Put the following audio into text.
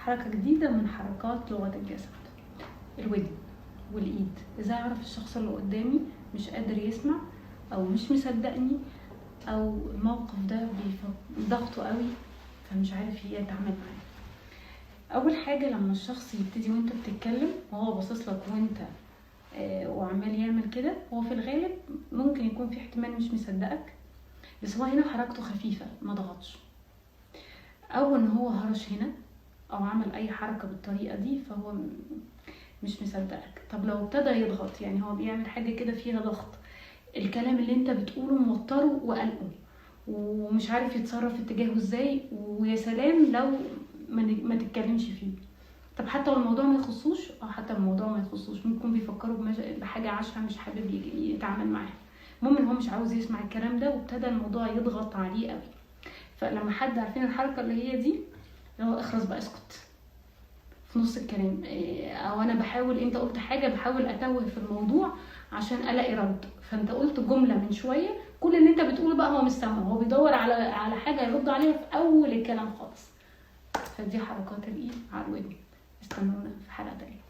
حركة جديدة من حركات لغة الجسد، الودن والإيد. إزاي أعرف الشخص اللي قدامي مش قادر يسمع أو مش مصدقني أو الموقف ده ضغطه قوي فمش عارف يتعامل معاه؟ أول حاجة لما الشخص يبتدي وانت بتتكلم وهو باصص لك وانت وعمال يعمل كده، هو في الغالب ممكن يكون في احتمال مش مصدقك، بس هو هنا حركته خفيفة ما ضغطش، او ان هو هرش هنا او عمل اي حركة بالطريقة دي فهو مش مصدقك. طب لو ابتدى يضغط، يعني هو بيعمل حاجة كده فيها ضغط، الكلام اللي انت بتقوله موتره وقلقه ومش عارف يتصرف اتجاهه ازاي، ويا سلام لو ما تتكلمش فيه. طب حتى لو الموضوع ما يخصوش، او حتى الموضوع ما يخصوش، ممكن بيفكروا بحاجة عاشها مش حابب يتعامل معاها، المهم ان هو مش عاوز يسمع الكلام ده وابتدى الموضوع يضغط عليه قوي. فلما حد، عارفين الحركة اللي هي دي، اللي هو اخرس بقى، اسكت في نص الكلام، او انا بحاول، انت قلت حاجة بحاول اتوه في الموضوع عشان الاقي رد، فانت قلت جملة من شوية، كل اللي انت بتقوله بقى هو مش سامعه، هو بيدور على حاجة يرد عليها في اول الكلام خالص. فدي حركات الايد على الودن. استنونا في حلقة تانية.